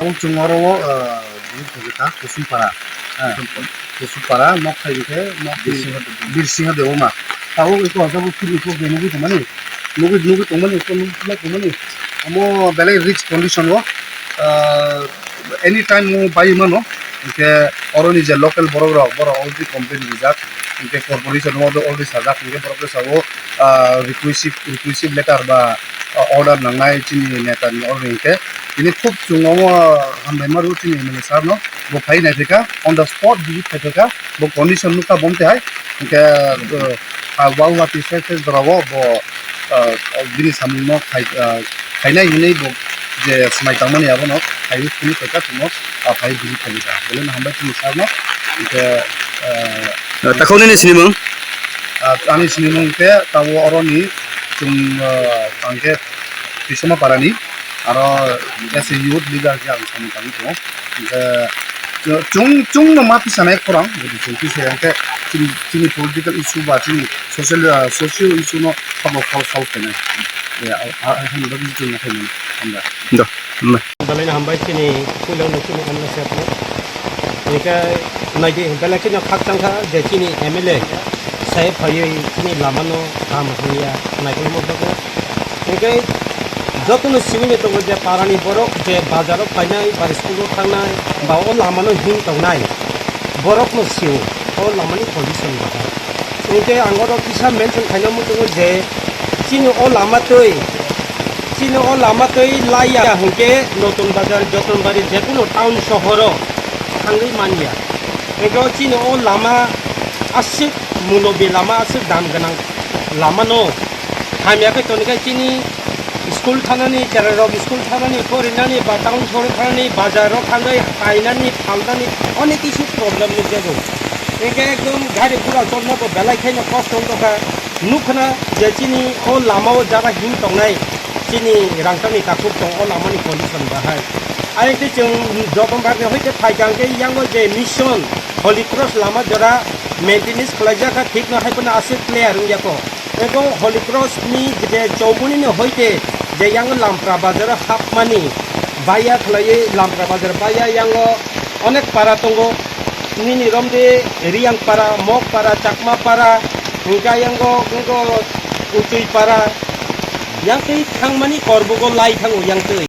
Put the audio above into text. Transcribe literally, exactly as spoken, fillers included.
Ang chwng oro o, ah, bini thani kha Kusumpara. Ah, Kusumpara, nok thai khe nok Birsingha Debbarma. Birsingha Debbarma. Tao iko hwnkhe bo kini kok de nugwi tongmani. Nugwi, nugwi tongmani, iko nugwi tongmani. Omo belai rich condition o. Ah, anytime mo bai mano. Hwnkhe oroni je local borok rok, borok already complain rijak. Hwnkhe corporation o already sajak. Hwnkhe borok bwskango, ah, requisive, requisive letter ba, ah, order nangnai chini neta ni order hwnkhe. Tini khub chwng omo hambai ma rw chini M L A sir no, bo phai nai phaikha, on the spot visit khai phaikha, bo condition nukha bo twi hai, hwnkhe, uh, ah, wal wati se se jora o bo, uh, bini samung no khai, uh, khainai hinwi bo je swmai tangmani abo no khai phunuk phaikha chwngno, ah, phai visit khai phaikha, belai no hambai chini sir no, hwnkhe, uh, Takhuk nini sinimung? Ah, ani sinimung khe tabo oroni chwng, uh, ang khe Tisoma parani. Aro as a youth leader khe ang samung tangwi tongo. Hwnkhe chwng, chwngno ma tisanai khorang, chwng tisaya hwnkhe chini, chini political issue ba chini social, ah, socio issue no sabo solve, solve khainai. Ya, ah, ah, ah, chwng khainai, hambai. Do, hambai. Belai no hambai chini puilano chini M L A sir no. Hwnkhe naidi belai kheno khakchangkha je chini M L A sai phaiwi chini lamano kaham hamya naikolma bagwi. Hwnkhe jotono siwino tongo je parani borok je bazaro phainai, ba school-o thangnai, ba o lamano him tongnai, borokno sio o lamani condition bahai. Hwnkhe ang oro kisa mention khaina muchungo je chini o lama twi, chini o lama twi laiya hwnkhe Notun Bazar, Jotonbari, jekunu town sohoro thangwi manya. Hwnkhe o chini o lama aswk mulobi lama, aswk dam gwnang lamano hamya khe tonikhai chini school thanani, cherairok school thanani, porinani ba town sohor thanani, bazaro thangwi painani, phalnani onek kisu problem nukjago. Hwnkhe ekdom gari gura chorna bo belai khaino kosto wngkha. Nukkhna je chini o lamao jara him tongnai, chini rangchakni takhuk tong o lamani condition bahai. Ayang tei chwng Jotonbari ni hoite phaikha hwnkhe yango je mission Holy Cross lama jora maintenance khlaijak kha, thikno haiphano aswk clear wngya kho. Ego Holy Cross ni je chowmuni ni hoite je yango Lampra bazaro hapmani baya khlaiwi Lampra bazar baya yango onek para tongo. Nini romde Riyang para, Mok para, Chakma para, hwnkhe yango wngkho Utui para. Yang twi thangmani korbugo lai thango yang twi.